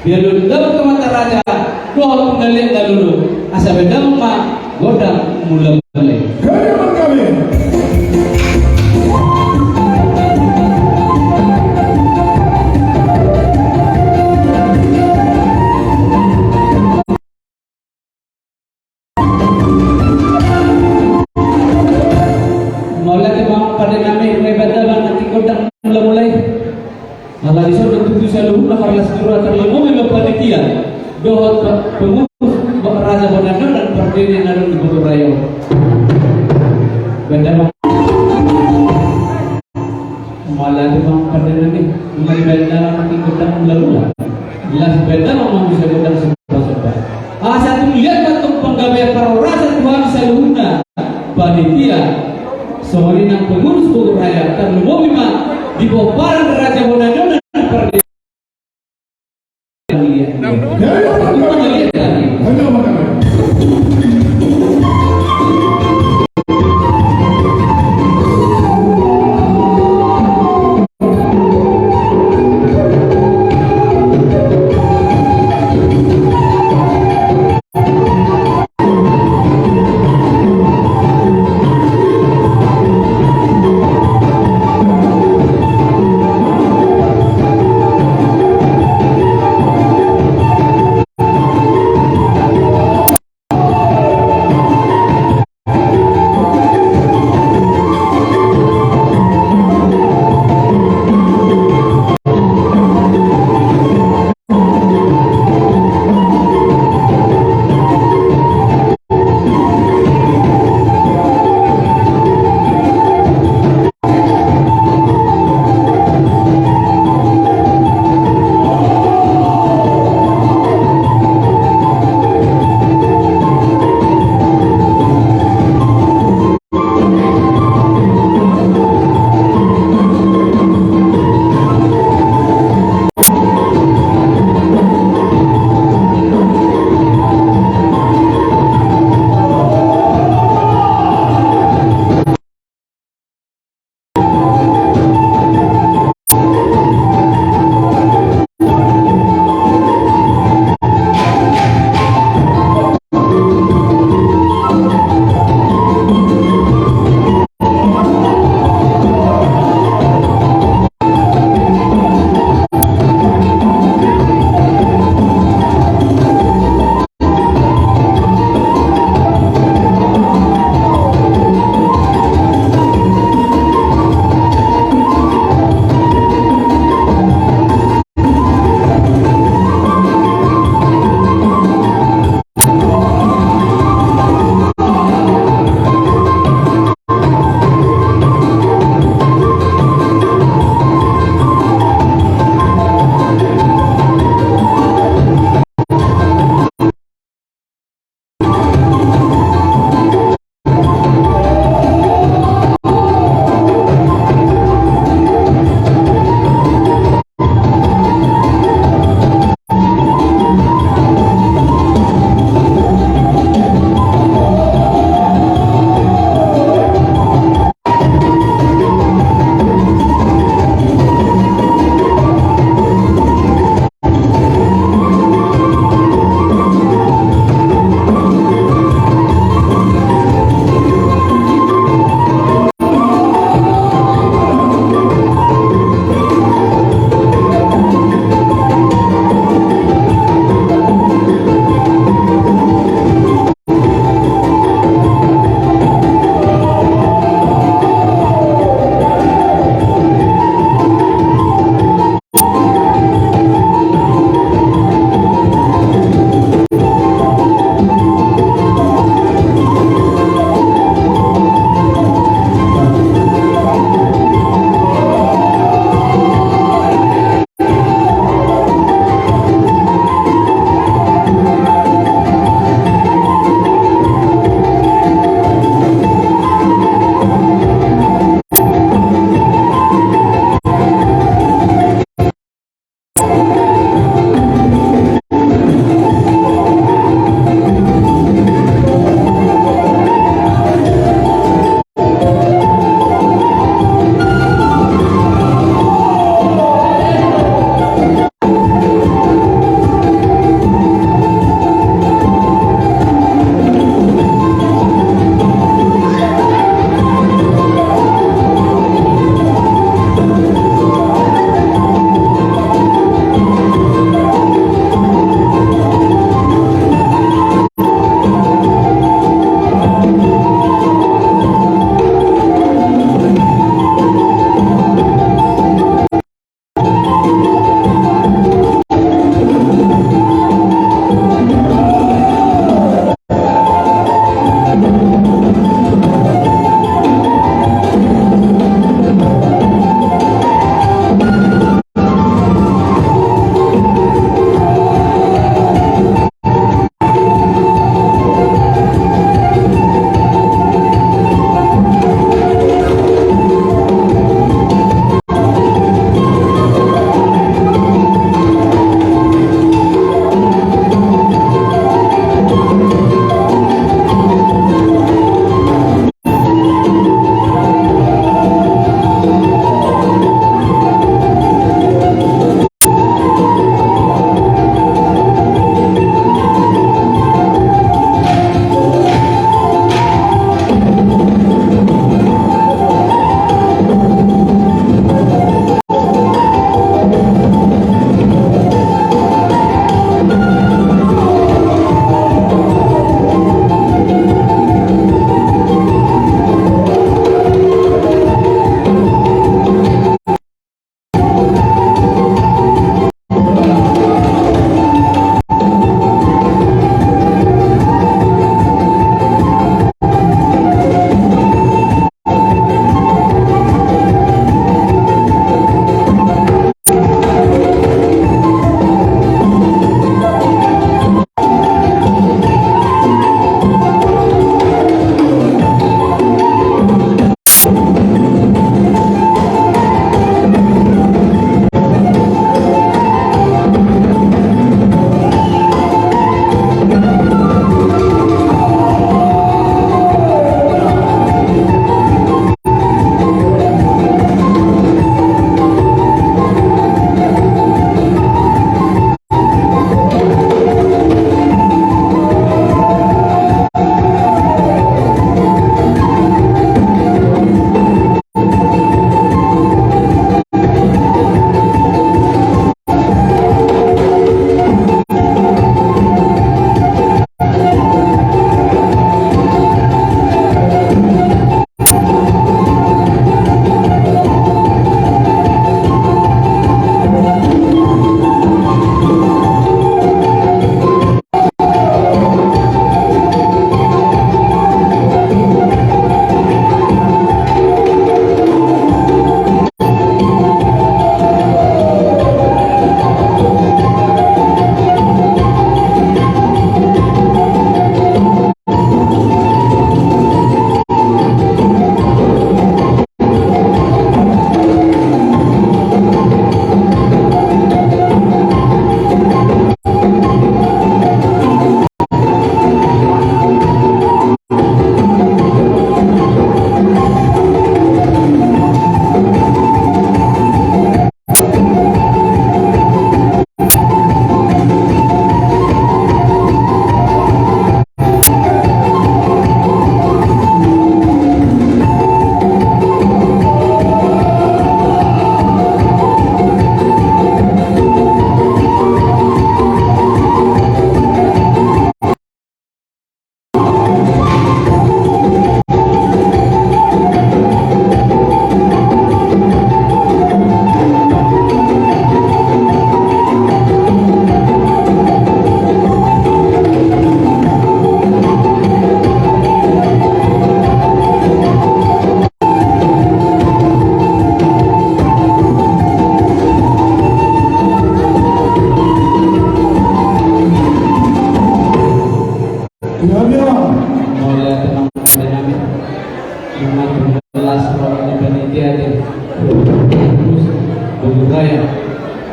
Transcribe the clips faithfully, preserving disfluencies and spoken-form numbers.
Dialun damang tu amanta raja, dohot tu na liat na lolo, asa bahen damang ma gondang mula-mula i. Mauliate ma pande nami, nunga dibahen damang nangkin gondang mula-mula i. Ala dison do tutu saluhutna marlas ni roha, tarlumobi ma panitia dohot pe-, pengurus Raja Bonandonan pardenggan na adong di Boto Rayo. Bahen damang. Mauliate ma pande nami, nunga dibahen damang nangkin gondang mula-mula. Las bahen damang ma muse gondang somba-somba. Asa tung liat ma tong panggabean parhorasan tu hami saluhutna panitia, songon i nang pengurus Boto Rayo, tarlumobi ma di pomparan Raja Bonandonan pardenggan.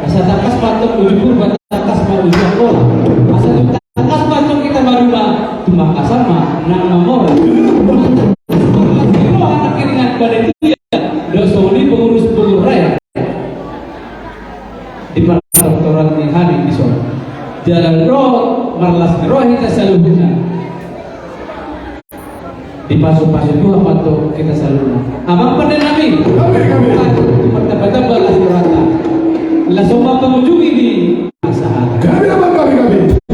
Asa tangkas ma antong uju Purba, tangkas ma uju Angkola. Asa tangkas ma antong hita maduma, tumangkasan ma nang mamora. Marlas ni roha nangkiningan panitia, dohot songon i pengurus-pengurus rakyat. Di partortoran ni hami dison. Jala ro marlas ni roha hita saluhutna. Dipasupasu Tuhan ma antong hita saluhutna. Amang pande nami. Gabe, gabe. Martamba-tamba las ni rohanta. Laos on ma pangujungi di pasahat. Gabe, amang, gabe, gabe.